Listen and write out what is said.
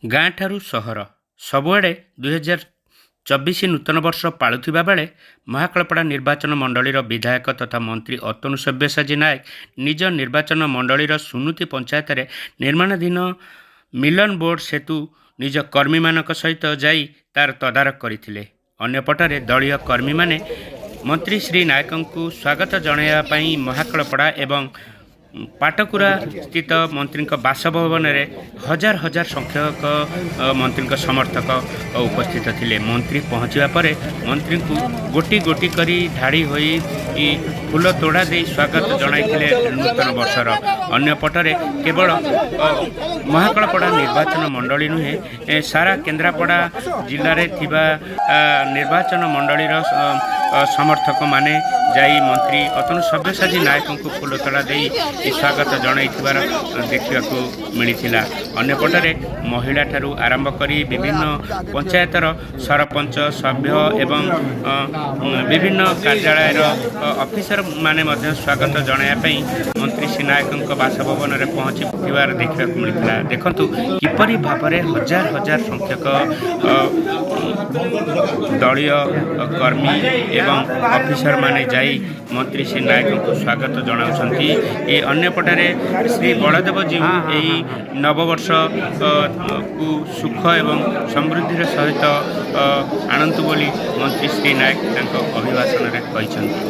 ଗାଁଠାରୁ ସହର ସବୁଆଡ଼େ 2024 ନୂତନ ବର୍ଷ ପାଳୁଥିବା ବେଳେ ମହାକାଳପଡ଼ା ନିର୍ବାଚନ ମଣ୍ଡଳୀର ବିଧାୟକ ତଥା ମନ୍ତ୍ରୀ ଅତନୁ ସବ୍ୟସାଚୀ ନାୟକ ନିଜ ନିର୍ବାଚନ ମଣ୍ଡଳୀର ସୁନୁତି ପଞ୍ଚାୟତରେ ନିର୍ମାଣାଧୀନ ମିଲନ ବୋର୍ଡ ସେତୁ ନିଜ କର୍ମୀମାନଙ୍କ ସହିତ ଯାଇ ତାର ତଦାରଖ କରିଥିଲେ। ଅନ୍ୟପଟରେ ଦଳୀୟ କର୍ମୀମାନେ ମନ୍ତ୍ରୀ ଶ୍ରୀ ନାୟକଙ୍କୁ ସ୍ୱାଗତ ଜଣାଇବା ପାଇଁ ମହାକାଳପଡ଼ା ଏବଂ ପାଟକୁରା ସ୍ଥିତ ମନ୍ତ୍ରୀଙ୍କ ବାସଭବନରେ ହଜାର ହଜାର ସଂଖ୍ୟକ ମନ୍ତ୍ରୀଙ୍କ ସମର୍ଥକ ଉପସ୍ଥିତ ଥିଲେ। ମନ୍ତ୍ରୀ ପହଞ୍ଚିବା ପରେ ମନ୍ତ୍ରୀଙ୍କୁ ଗୋଟି ଗୋଟି କରି ଧାଡ଼ି ହୋଇ ଫୁଲ ତୋଡ଼ା ଦେଇ ସ୍ୱାଗତ ଜଣାଇଥିଲେ ନୂତନ ବର୍ଷର। ଅନ୍ୟପଟରେ କେବଳ ମହାକାଳପଡ଼ା ନିର୍ବାଚନ ମଣ୍ଡଳୀ ନୁହେଁ, ସାରା କେନ୍ଦ୍ରାପଡ଼ା ଜିଲ୍ଲାରେ ଥିବା ନିର୍ବାଚନ ମଣ୍ଡଳୀର ସମର୍ଥକମାନେ ଯାଇ ମନ୍ତ୍ରୀ ଅତନୁ ସବ୍ୟସାଚୀ ନାୟକଙ୍କୁ ଫୁଲତୋଡ଼ା ଦେଇ ସ୍ୱାଗତ ଜଣାଇଥିବାର ଦେଖିବାକୁ ମିଳିଥିଲା। ଅନ୍ୟପଟରେ ମହିଳାଠାରୁ ଆରମ୍ଭ କରି ବିଭିନ୍ନ ପଞ୍ଚାୟତର ସରପଞ୍ଚ, ସଭ୍ୟ ଏବଂ ବିଭିନ୍ନ କାର୍ଯ୍ୟାଳୟର ଅଫିସରମାନେ ମଧ୍ୟ ସ୍ୱାଗତ ଜଣାଇବା ପାଇଁ ମନ୍ତ୍ରୀ ଶ୍ରୀ ନାୟକଙ୍କ ବାସଭବନରେ ପହଞ୍ଚିଥିବାର ଦେଖିବାକୁ ମିଳିଥିଲା। ଦେଖନ୍ତୁ କିପରି ଭାବରେ ହଜାର ହଜାର ସଂଖ୍ୟକ ଦଳୀୟ କର୍ମୀ ଏବଂ ଅଫିସରମାନେ ଯାଇ ମନ୍ତ୍ରୀ ଶ୍ରୀ ନାୟକଙ୍କୁ ସ୍ୱାଗତ ଜଣାଉଛନ୍ତି। ଏ ଅନ୍ୟପଟରେ ଶ୍ରୀ ବଳଦେବଜୀଉ ଏହି ନବବର୍ଷ କୁ ସୁଖ ଏବଂ ସମୃଦ୍ଧିର ସହିତ ଆଣନ୍ତୁ ବୋଲି ମନ୍ତ୍ରୀ ଶ୍ରୀ ନାୟକ ତାଙ୍କ ଅଭିଭାଷଣରେ କହିଛନ୍ତି।